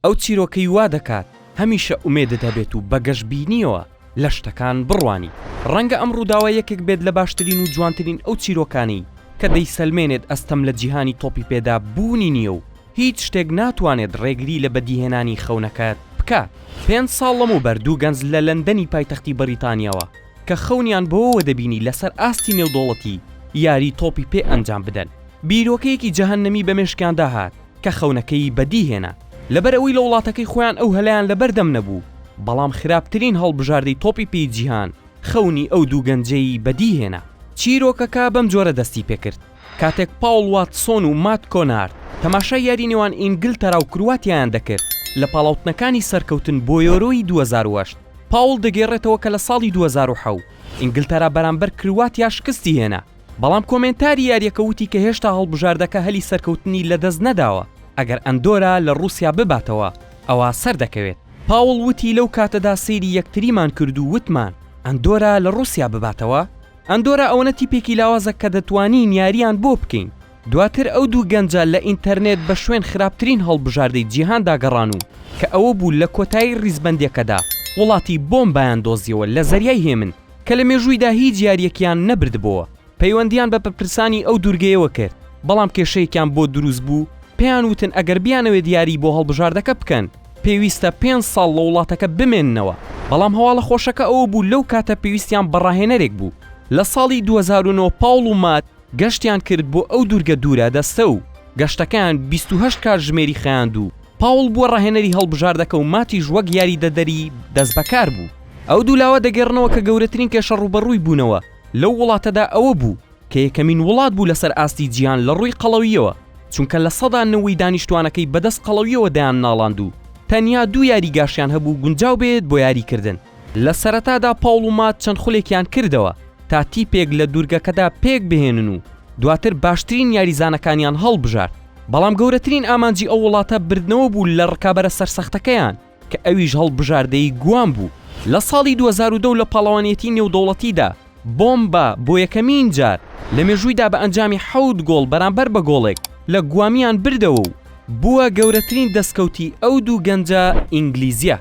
ئەو چیرۆکەی وا دەکات هەمیشە ئومێدت هەبێت و بە گەشبینییەوە لە شتەکان بڕوانیت. ڕەنگە ئەم ڕووداوە یەکێک بێت لە باشترین و جوانترین ئەو چیرۆکانەی کە دەیسەلمێنێت ئەستەم لە جیهانی تۆپی پێدا بوونی نییە و هیچ شتێک ناتوانێت ڕێگری لە بەدیهێنانی خەونەکەت بکات. پێنج ساڵ لەمەوبەر دوو گەنج لە لەندەنی پایتەختی بەریتانیاوە کە خەونیان بەوەوە دەبینی لەسەر ئاستی نێودەوڵەتی یاری تۆپی پێ ئەنجام بدەن، بیرۆکەیەکی جەهەنەمی بە مێشکیاندا هات کە خەونەکەی بەدیهێنا. لەبەرئەوەی لە وڵاتەکەی خۆیان ئەو هەلەیان لەبەردەم نەبوو، بەڵام خراپترین هەڵبژاردەی تۆپی پێی جیهان خەونی ئەو دوو گەنجەی بەدیهێنا. چیرۆکەکە بەم جۆرە دەستی پێکرد، کاتێک پاوڵ واتسۆن و مات کۆنارد تەماشای یاری نێوان ئینگلتەرا و کرواتیایان دەکرد لە پاڵاوتنەکانی سەرکەوتن بۆ یۆرۆی 2008، پاوڵ دەگێڕێتەوە کە لە ساڵی 2007 ئینگلتەرا بەرامبەر کرواتیا شکستی هێنا، بەڵام کۆمێنتاری یارییەکە وتی کە هێشتا هەڵبژاردەکە هەلی سەرکەوتنی لەدەست نەداوە، ئەگەر ئەندۆرا لە ڕووسیا بباتەوە ئەوا سەردەکەوێت. پاوڵ وتی لەو کاتەدا سەیری یەکتریمان کرد و وتمان ئەندۆرا لە ڕووسیا بباتەوە؟ ئەندۆرا ئەوەنە تیپێکی لاوازە کە دەتوانین یارییان بۆ بکەین. دواتر ئەو دوو گەنجە لە ئینتەرنێت بە شوێن خراپترین هەڵبژاردەی جیهاندا گەڕان و کە ئەوە بوو لە کۆتایی ڕیزبەندیەکەدا وڵاتی بۆمبایان دۆزیەوە لە زەریای هێمن کە لە مێژوویدا هیچ یارییەکیان نەبردبۆوە. پەیوەندییان بە بەرپرسانی ئەو دوورگەیەوە کرد، بەڵام کێشەیەکیان بۆ دروست بوو، پێیان وتن ئەگەر بیانەوێت یاریی بۆ هەڵبژاردەکە بکەن، پێویستە پێنج ساڵ لە وڵاتەکە بمێننەوە، بەڵام هەواڵە خۆشەکە ئەوە بوو لەو کاتە پێویستیان بە ڕاهێنەرێک بوو. لە ساڵی 2009 پاوڵ و مات گەشتیان کرد بۆ ئەو دوورگە دوورە دەستە و گەشتەکەیان 28 کاتژمێری خایاند و پاوڵ بووە ڕاهێنەری هەڵبژاردەکە و ماتیش وەک یاریدەدەری دەستبەکار بوو. ئەو دوو لاوە دەگێڕنەوە کە گەورەترین کێشە ڕووبەڕووی بوونەوە لەو وڵاتەدا ئەوە بوو کە یەکەمین وڵات بوو لەسەر ئاستی جیهان لە ڕووی قەڵەوییەوە چونکە 90% دانیشتوانەکەی بەدەست قەڵەوییەوە دەیانناڵاند و تەنیا دوو یاریگاشیان هەبوو گونجاو بێت بۆ یاریکردن. لە سەرەتادا پاوڵ و مات چەند خولێکیان کردەوە تا تیپێک لە دوورگەکەدا پێک بهێنن و دواتر باشترین یاریزانەکانیان هەڵبژارد، بەڵام گەورەترین ئامانجی ئەو وڵاتە بردنەوە بوو لە ڕکابەرە سەرسەختەکەیان کە ئەویش هەڵبژاردەی گوام بوو. لە ساڵی 2010 لە پاڵەوانیەتی نێودەوڵەتیدا بۆمبا بۆ یەکەمین جار لە مێژوویدا بە ئەنجامی حەوت گۆڵ بەرامبەر بە گۆڵێک لە گوامیان بردەوە و بووە گەورەترین دەستکەوتی ئەو دوو گەنجە ئینگلیزیە.